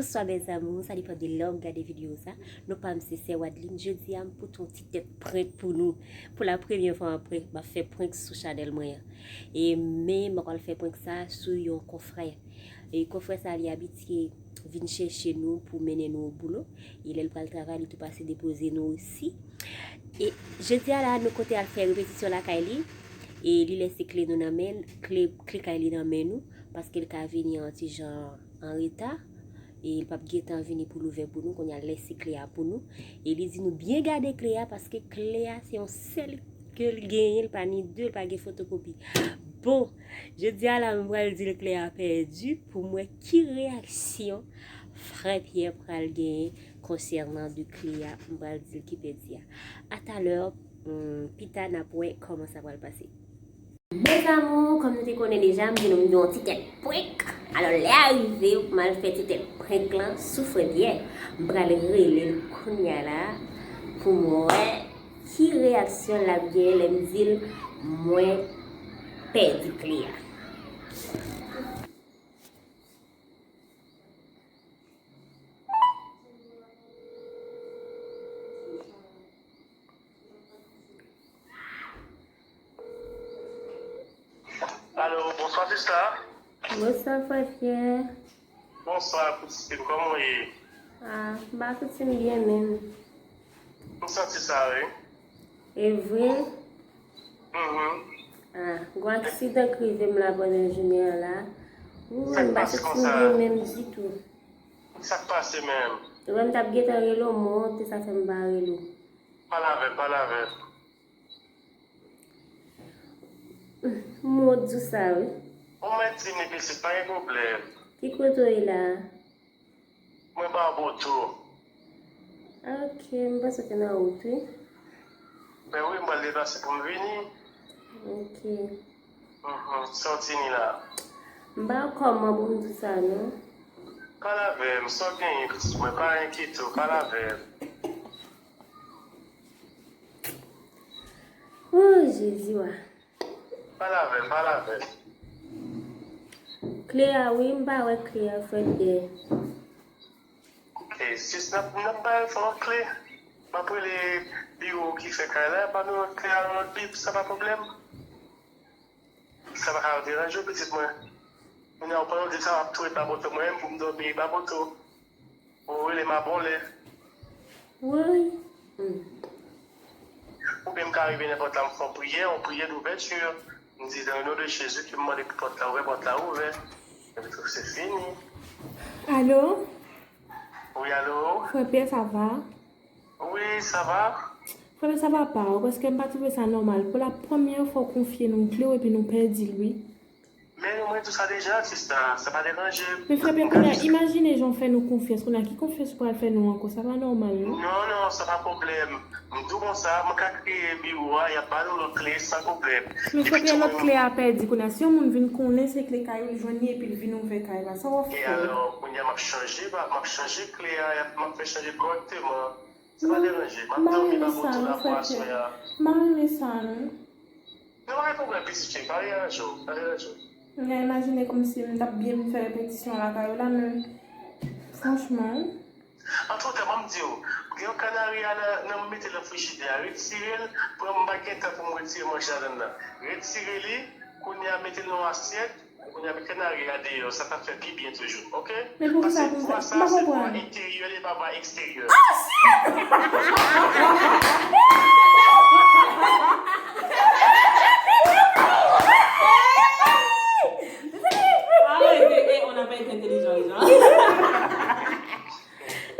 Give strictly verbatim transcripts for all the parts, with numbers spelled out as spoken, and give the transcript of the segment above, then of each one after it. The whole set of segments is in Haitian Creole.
Bonswa mes amours, sa depann de lè w ap gade videyo sa. Non pa m se sè Wadeline, jodi a m pote yon ti tèt prank pou nou. Pou la premyè fwa m ap prank, m ap fè prank sou chanèl mwen an. E men m ap al fè prank sa sou yon konfrè. E konfrè sa li abitye vin chèche nou pou mennen nou o boulo. E lè l pral travay, li tou pase depoze nou osi. E jodi a la, nou konte al fè repetisyon lakay li. E li lèse kle nou nan men, kle, kle kay li nan men nou, paske l ka vini an ti jan an reta. E li p ap gentan vini pou l ouvè pou nou, kounye a l lèse kle a pou nou. E li di nou byen gade kle a, paske kle a se yon sèl ke l genyen, li pa ni de, li pa gen fotokopi. Bon, jodi a la, m pral di l kle a pèdi pou m wè ki reyaksyon frè Pyè pral genyen konsènan de kle a, m pral di l ki pèdi a. A talè, hmm, pita n ap wè kòman sa pral pase. Mes amours, kòm nou te konnen deja, m di nou m gen yon ti tèt prank. Alò, lè a rive pou m al fè ti tèt prank lan sou frè Pyè. M pral rele l kounye a la pou m wè ki reyaksyon l ap gen lè m di l mwen pèdi kle a. Alo, bonswa sista. Bonswa frè Pyè. Bonswa koutim, kòman w ye? Ah, m pa santi m byen menm. M santi sa wi. E vre? Mhm. Ah, gon aksidan k rive m la pandan jounen an la. Wi, m pa santi m byen menm ditou. Sa k pase menm? Ou wè m t ap gentan rele w, men w te sa fè m pa rele w. Pale avè m, pale avè m. M wont di w sa wi. Ou mèt di m li pitit, pa gen pwoblèm. Ki kote w ye la a? Mwen ba w botou. Ok, m panse w te nan wout wi. Ben wi, m pral deplase pou m vini. Ok. Mhm, sa w tini la? M pa kòman pou m di w sa non. Pale avè m, sa w genyen pitit mwen, pa enkyete w, pale avè m. Oh Jezi wa. Pale avè m, pale avè m. Kle a wi, m pa wè kle a frè Pyè. Ok, sis n ap, n ap bay fè lòt kle. M ap rele biwo ki fè kay la, ba nou lòt kle a nan lòt bib, sa pa pwoblèm. Sa pa ka deranje w pitit mwen. Kounye a ou pandan w di sa w ap tou ret ba poto mwen menm pou m dòmi ba poto. Ou rele m a bon lè. Woy. Hmm. Oubyen m ka rive nenpòt la, m fè yon priyè, yon priyè douvèti. M di, dans le nom de Jésus, ke m mande pou pòt la ouvè, pòt la ouvè. Epi tou, se fini. Alo? Wi, alo? Frè Pyè, sa va? Wi, sa va? Frè Pyè, sa va pa ou, paske m pa twouve sa nòmal. Pou la premyè fwa w konfye nou kle w epi nou pèdi l, wi. Men mwen di w sa deja, sista, sa pa deranje m. Men frè Pyè, kounye a, imajine jan w fè nou konfyans, kounye a, ki konfyans ou pral fè nou ankò? Sa pa nòmal, non? Non, non, sa pa pwoblèm. M di w konsa, mwen ka kreye biwo a, y ap ba nou lòt kle san pwoblèm. Men frè Pyè, lòt kle a pèdi, kounye a, si yon moun vin konnen se kle kay ou l jwenn li epi l vin ouvè kay la, sa w ap fè? E alò, kounye a, m ap chanje, m ap chanje kle a, m ap fè chanje kòrèkteman. Sa pa deranje, m ap dòmi ba poto la pou aswè a. M pa renmen sa, non. Non, pa gen pwoblèm, pitit fi, pa deranje w, pa deranje w. M ka imajine kòmsi m t ap byen vin fè repetisyon lakay ou la, men franchman. Antretan, ban m di w, gen yon kanari a nan, nan mete nan frijidè a, retire l, pran m pa gen tan pou m retire manje ladann nan. Retire li, kounye a mete l nan yon asyèt, kounye a met kanari a deyò, sa t ap fè pi byen toujou, oke? Men poukisa pou m fè, m pa konprann. Vwa sa se vwa enteryè, li pa vwa eksteryè. Oh shit! Arrêtez, eh, on n'a pas été intelligent, les gens.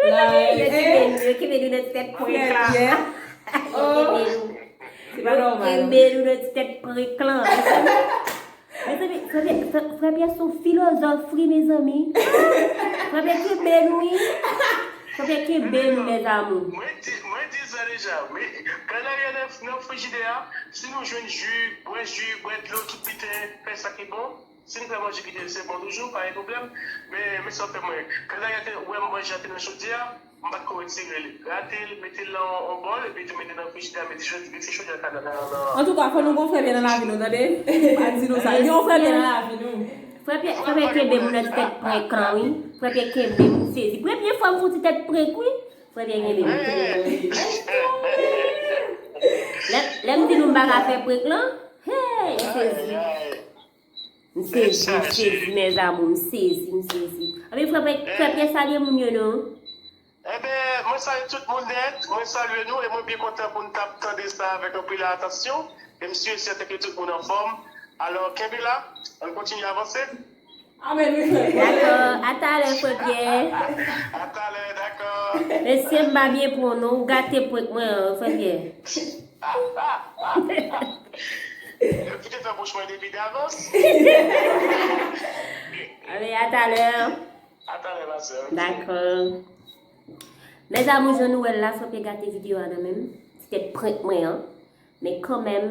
Yo kenbe nou, yo kenbe nou nan ti tèt prank la. Yo kenbe nou. Se pa nòmal. Yo kenbe nou nan ti tèt prank la. Mezanmi, frè Pyè, frè Pyè se yon filozòf wi, mezanmi. Frè Pyè kenbe nou wi. Frè Pyè kenbe nou, mes amours. Mwen di, mwen di sa deja, wi. Kanari a nan, nan frijidè a, si nou jwenn ji, bwè ji, bwè dlo, tout biten, fè sa ki bon. Si n fè manje ki te se bon toujou, pa gen pwoblèm. Men, men sa w fè mwen. Kanari a te wè m manje a te nan chodyè a, m pa t ko retire li. Rate l, mete l nan yon bòl, epi tou mete nan frijidè a, mete cho-, mete chodyè a nan, nan, nan. Antouka, fò nou gon frè Pyè nan lavi nou, tande? Pa di nou sa. Gen yon frè Pyè nan lavi nou. Frè Pyè, frè Pyè kenbe m nan ti tèt prank lan, wi. Frè Pyè kenbe m, m sezi. Premye fwa m fè yon ti tèt prank, wi. Frè Pyè kenbe m. Lè, lè m di nou m pa ka fè prank lan, hey, m sezi. M sezi, m sezi, mes amours, m sezi, m sezi. Anben, frè Pyè, frè Pyè salye moun yo, non. Enben, mwen salye tout moun nèt, mwen salye nou e mwen byen kontan pou n t ap tande sa avèk anpil atansyon. E m si e sèten ke tout moun anfòm. Alò, kenbe la, ann kontinye avanse. Amen, wi, frè. Dakò, atalè, frè Pyè. Atalè, dakò. Mesye, m pa byen pran w, non, ou gate prank mwen an, frè Pyè. Yo kite fè bouch mwen depi davans. Amen, atalè. Atalè, ma sè, ok. Dakò. Mes amours, jan nou wè l la, frè Pyè gate videyo a nan men m. Ti tèt prank mwen an. Men kanmenm,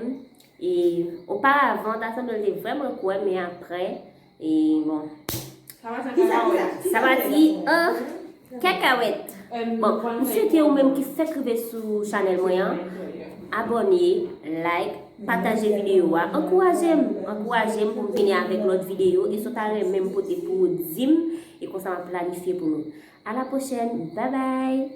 e, oparavan, ta sanble l te vrèman kwè, men apre, e, bon. Sa pati an kakawèt. Bon, m swete ou menm ki fèk rive sou chanèl mwen an, abòne, like, pataje videyo a. Ankouraje m, ankouraje m pou m vini avèk lòt videyo. E si w ta renmen m pote pou ou, di m, e konsa m ap planifye pou nou. A la pwochèn, babay!